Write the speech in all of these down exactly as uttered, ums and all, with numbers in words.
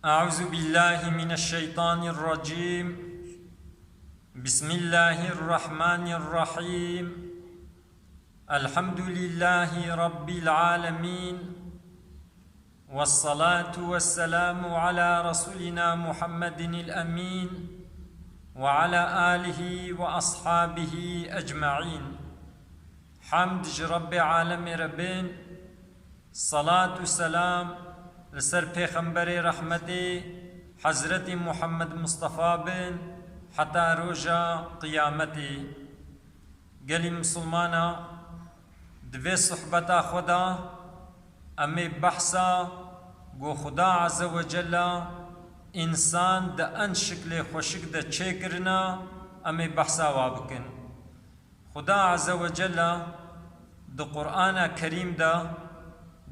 أعوذ بالله من الشيطان الرجيم. بسم الله الرحمن الرحيم. الحمد لله رب العالمين. والصلاة والسلام على رسولنا محمد الأمين وعلى آله وأصحابه أجمعين. Hamd ji Rebbê alemê re bên, salat û selam li ser Pêxemberê rehmetê, Hezretî Muhammed Mustafa bin, heta roja qiyametê. Gelî misilmana, di vê sohbeta xwe de em ê behsa ku Xuda Azze ve Cella însan di en şiklê xweşik de çêkirina, em ê behsa wa bikin. Xuda Azze ve Cella di Qur'ana Kerîm de,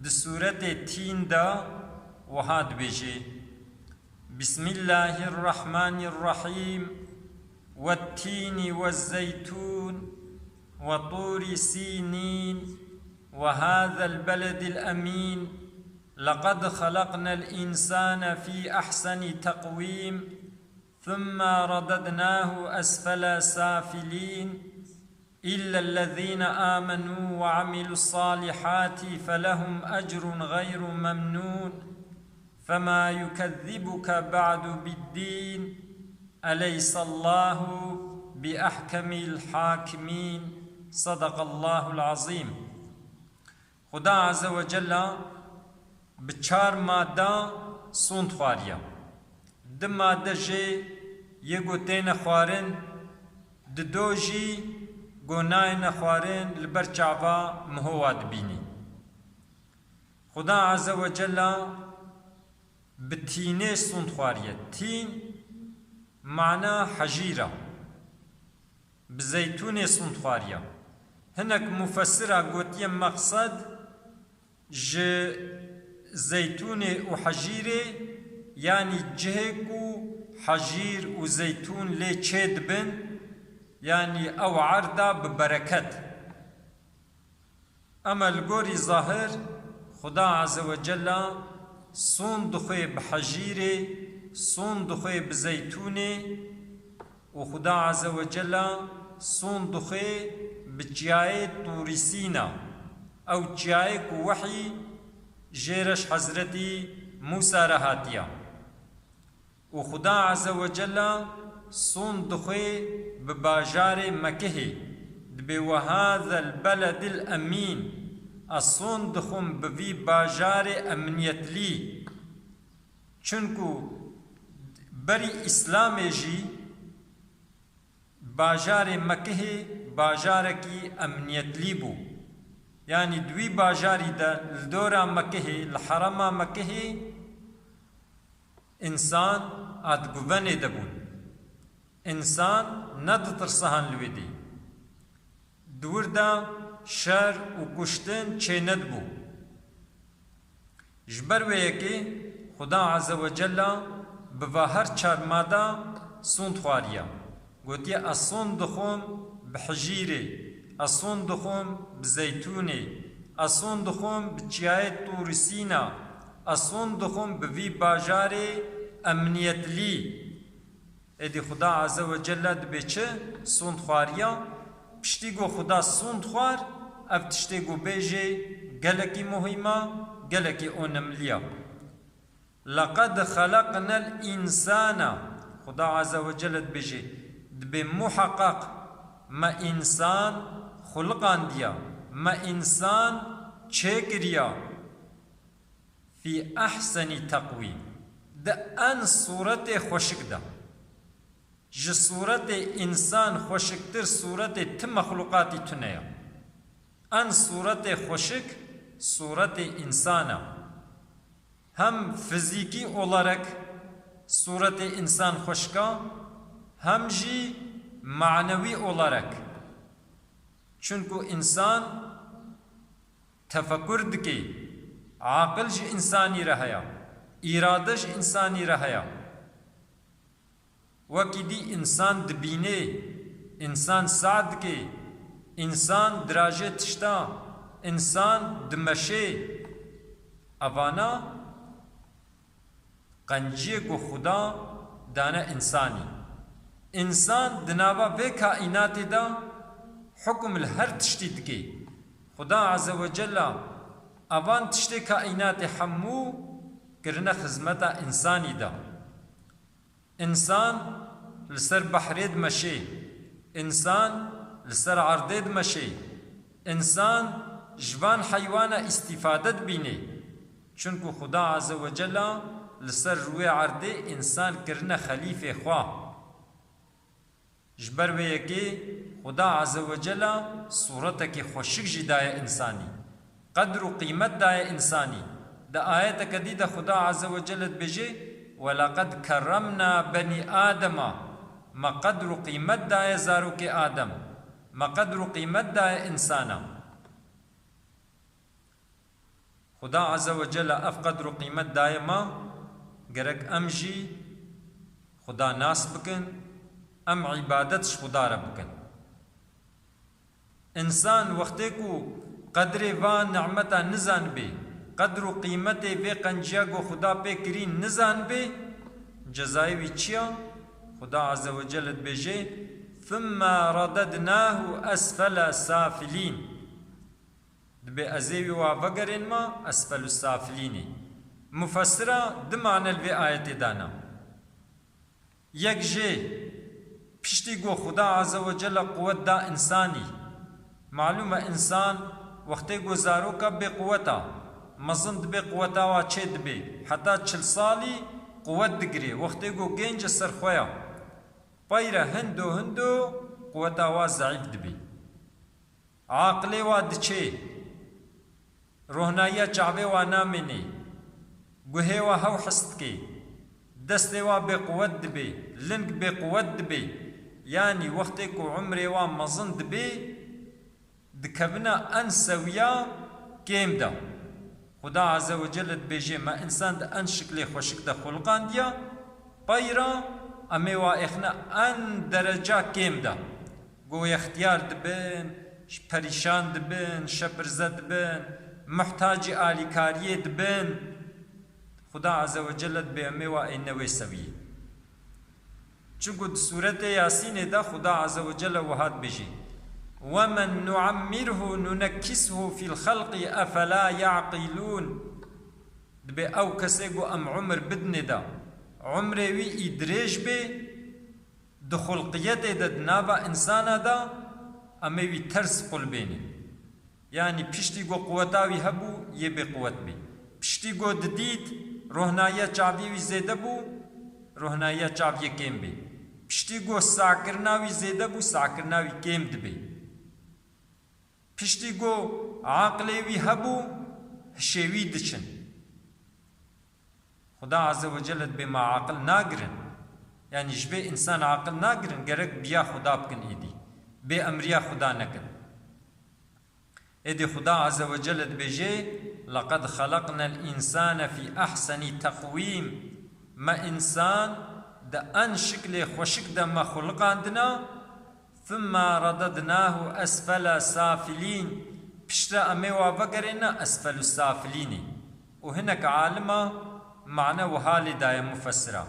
di sûretê Tîn de wiha dibêje: بسم الله الرحمن الرحيم. والتين والزيتون وطور سينين وهذا البلد الأمين. لقد خلقنا الإنسان في أحسن تقويم. ثم رددناه أسفل سافلين. إلا الذين آمنوا وعملوا الصالحات فلهم أجر غير ممنون. فما يكذبك بعد بالدين. أليس الله بأحكم الحاكمين. صدق الله العظيم. Xuda Azze ve Cella bi çar madda sûnd xwariya. Di madde jê yê ku têne xwarin, di do jî ku nayêne xwarin, li ber çava miho wa dibînî. Xuda Azze ve Cella bi tînê sûnd xwariye. Tîn mana hejîr e. Bi zeytûnê sûnd xwariya. Hinek mufessira gotiye meqsed ji zeytûnê û hejîrê, yanî cihê ku hejîr û zeytûn lê çê dibin, yanî ew erda bi bereket. Ema li gorî zahir, Xuda Azze ve Cella sûnd dixwê bi hejîrê, sûnd dixwê bi zeytûnê û Xuda Azze ve Cella sûnd dixwê bi çiyayê Tûrî Sîna. Ew çiyayê ku wehyî jê re ji Hezretî Mûsa re hatiya. Û Xuda Azze ve Cella sûnd dixwê bi bajarê Mekihê, dibê: "Ve hazel beledil emîn", ez sûnd dixwim bi vî bajarê emniyetlî. Çunku berî Îslamê jî bajarê Mekihê bajarekî emniyetlî bû. Yanî di wî bajarî de, li dora Mekihê, li herema Mekihê, însan a di guvenê de bûn. Însan neditirsahand li wê dê. Di wir de şer û kuştin çênedibû. Ji ber wê yekê Xuda Azze ve Cella bi va her çar mada sûnd xwariya. Gotiye: "Ez sûnd dixwim bi hijîrê, ez sûnd dixwim bi zeytûnê, ez sûnd dixwim bi çiyayê Tûrî Sîna, ez sûnd dixwim bi vî bajarê emniyetlî." Êdî Xuda Azze ve Celle dibê çi? Sûnd xwariya. Piştî ku Xuda sûnd xwar, ev tiştê ku bêjê gelekî muhîm e, gelekî onemlî ye. "Leqed xeleqnel însana." Xuda Azze ve Celle dibêje, dibê muheqeq me însan xuliqandiya, me însan çêkiriya. "Fî ehsenî teqwîm." Di en sûretê xweşik de. Ji sûretê însan xweşiktir sûretê ti mexlûqatî tune ye. En sûretê xweşik, sûretê însan e. Hem fizîkî olarak sûretê însan xweşik e, hem jî manewî olarak. Çunku însan tefekur dike, aqil ji însanî re heye, îrade ji însanî re heye. Wekî dî însan dibînê, însan seh dike, însan dirajê tişta, însan dimeşê. Evana Qenciyê ku Xuda dane însanî. Însan di nava vê kaînatê de hukm li her tiştî dike. Xuda Azze ve Cella evan tiştê kaînatê hemû kirine xizmeta însanî de. Însan li ser behrê dimeşê, însan li ser erdê dimeşê, însan ji van heywana îstîfade dibînê. Çunku Xuda Azze ve Cella li ser rûyê erdê însan kirine xelîfê xwe. Ji ber vê yekê Xuda Azze ve Cella sûretekî xweşik jî daye însanî. Qedr û qîmet daye însanî. Di ayeteke dî de Xuda Azze ve Celle dibêje, "Welaqed kerremna benî Adema." Me qedr û qîmet daye zarokê Adem. Me qedr û qîmet daye însana. Xuda Azze ve Celle ev qedr û qîmet daye me, gerek em jî Xuda nas bikin, em îbadet ji Xuda re bikin. Însan wextê ku qedrê van nimeta nizanibê, qedr û qîmetê vê qenciya ku Xuda pê kirî nizanibê, cezayê wî çi ya? Xuda Azze ve Celle dibêje, "Thumma radednahu esfele safilîn." Dibê ez ê wî wa vegerênma esfelu safilînê. Mufessira du mane li vê ayetê dana. Yek jê, piştî ku Xuda Azze ve Celle quwet da însanî. Malûm e însan wextê ku zaroka bêquwet a, mezin dibê quweta wa çê dibê. Heta çil salî quwet digirê, wextê ku gênc e ser xwe ya. Peyre hindo hindo quweta wa zeîf dibê. Aqilê wa diçê, rohnayiya çavê wa namênê, guhê wa hew his dike, destê wa bêquwet dibe, ling bêquwet dibe, yanî wextê ku umrê wa mezin dibe, dikevine en sewiya kêm de. Xuda Azze ve Celle dibêje, me însan di en şiklê xweşik de xuliqandiya, peyra em ê wa êxine en dereca kêm de. Go yextiyar dibin, perîşan dibin, şepirze dibin, muhtacî alîkariyê dibin. Xuda Azze ve Celle dibê em ê wa êne wê seviyê. Çunku di sûretê Yasînê de Xuda Azze ve Celle wiha dibêje, "Wemen nu'emmirhu nunekkishu fil xelqi efela ya'qilûn." Dibê ew kesê ku em umir bidinê de, umrê wî î dirêj bê, di xulqiyetê de di nava însana de, em ê wî ters qulbênin. Yanî piştî ku quweta wî hebû, yê bêquwet bî. Piştî ku didît, rohnayiya çaviyê wî zêde bû, rohnayiya çaviyê kêm bî. Piştî ku sakirina wî zêde bû, sakirina wî kêm dibê. Piştî ku aqilê wî hebû, hişê wî diçin. Xuda Azze ve Celle dibê me aqil nagirin. Yanî ji vê însan aqil nagirin, gerek biya Xuda bikin êdî. Bê emriya Xuda nekin. Êdî Xuda Azze ve Celle dibêje, "Leqed xeleqnel însane fî ehsenî teqwîm." Me însan di en şiklê xweşik de me xuliqandina, "Thumma radednahu esfele safilîn." Piştre em ê wa vegerêne esfelu safilînê. Û hinek alima mane wiha lê daye mufessira.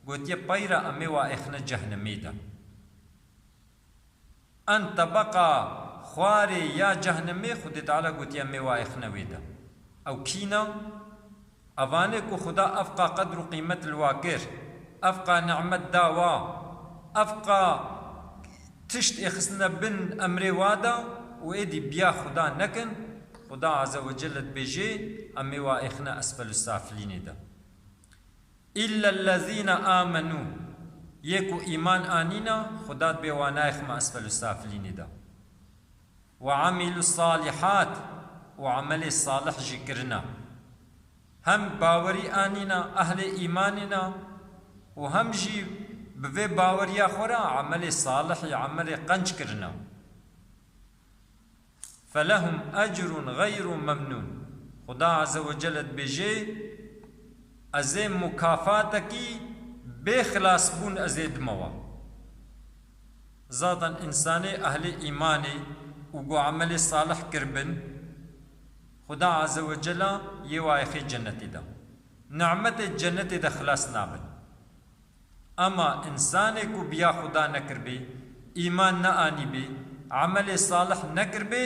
Gotiye, peyra em ê wa êxine cehnemê de. En tebeqa xwarê ya cehnemê Xwedê Teala gotiye, em ê wa êxine wê de. Ew kî ne? Evanê ku Xuda evqa qedr û qîmet li wa kir, evqa nimet da wa, evqa tişt êxistine bin emrê wa de û êdî biya Xuda nekin, Xuda Azze ve Celle dibêje, em ê wa êxine esfelu safilînê de. Îllellezîne amenû, yê ku îman anîna, Xuda dibê wa nayêxime esfelu safilînê de. Ve amîlus salîhat, û emelê salih jî kirina. Hem bawerî anîna, ehlê îmanê ne û hem jî bi vê baweriya xwe re emelê salihî, emelê qenc kirina. Felehum ecrun gayru memnûn. Xuda Azze ve Celle dibêje, ez ê mukafatekî bê xilasbûn ez ê dime wa. Zaten însanê ehlê îmanê û ku emelê salih kiribin, Xuda Azze ve Celle yê wa êxê cennetê de. Nimetê cennetê de xilas nabin. Ama insanê ku biya Xuda nekiribê, îman neanîbê, emelê salih nekiribê,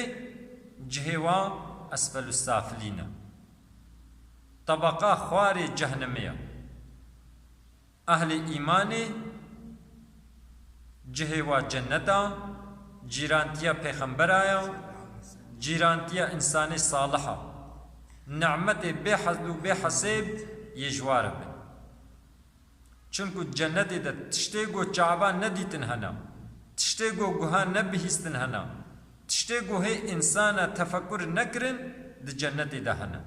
cihê wa esfelus safilîn e. Tebeqa xwarê cehnemê ye. Ehlê îmanê cihê wa cennet a, cîrantiya pêxembera ya, cîrantiya însanê salih a. Nimetê bê hed û bê hesêb yê ji wa re bin. Çimku cennetê de tiştê ku çava nedîtin hene, tiştê ku guha nebihîstin hene, tiştê ku hê însana tefekur nekirin, di cennetê de hene.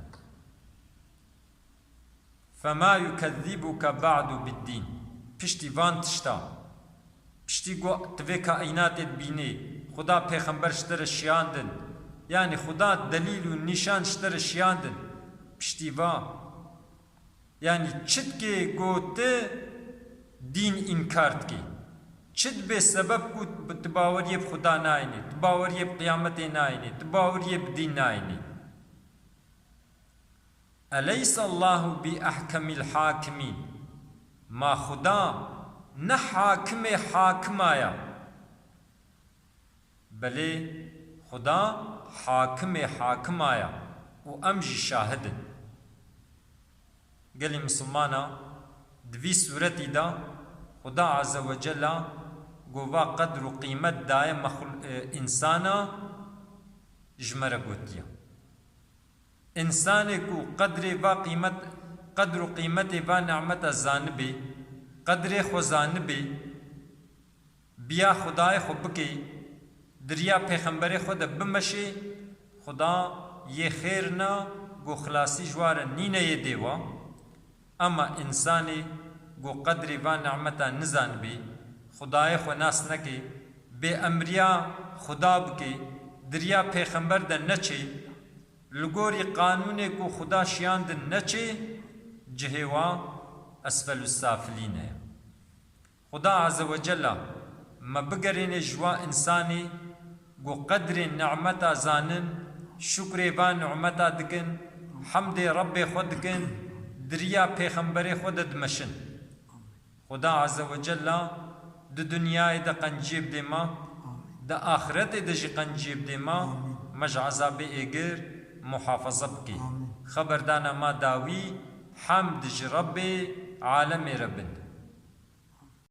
Fema yukezzibuke ba'du biddîn. Piştî van tişta, piştî ku tu vê kaînatê dibînî, Xuda pêxember ji te re şiyandin, yanî Xuda delîl û nîşan ji te re şiyandin, piştî va, yanî çi dikê ku tu dîn înkar dikî? Çi dibe sebeb ku tu baweriyê bi Xuda nayênî, tu baweriyê bi qiyametê nayênî, tu baweriyê bi dîn nayênî? Eleyse Allahu bi ehkemil hakimîn. Ma Xuda ne hakimê hakima ya? Belê, Xuda hakimê hakima ya û em jî şahid in. Gelî misilmana, di vî sûretî de Xuda Azze ve Cella gova qedr û qîmet daye mexl-, e, însana ji me re gotiye. Însanê ku qedrê va qîmet, qedr û qîmetê va nimeta zanibê, qedrê xwe zanibê, biya Xwedayê xwe bikê, di riya pêxemberê xwe de bimeşê, Xuda yê xêr na, ku xilasî ji wa re nîne yê dê wa. Ema însanê ku qedrê va nimeta nizanibê, Xwedayê xwe nas nekê, bê emriya Xuda bikê, di riya pêxember de neçê, li gorî qanûnê ku Xuda şiyandin neçê, cihê wa esfelus safilîn e. Xuda Azze ve Cella me bigerêne ji wa însanê ku qedrê nimeta zanin, şukrê va nimeta dikin, hemdê Rebbê xwe dikin, di riya pêxemberê xwe de dimeşin. Xuda Azze ve Cella di dinyayê de qenciyê bidê me, di axiretê de jî qenciyê bidê me, me ji ezabê êgir muhafaza bikê. Xeberdana me dawî, hemd ji Rebbê alemê re bin.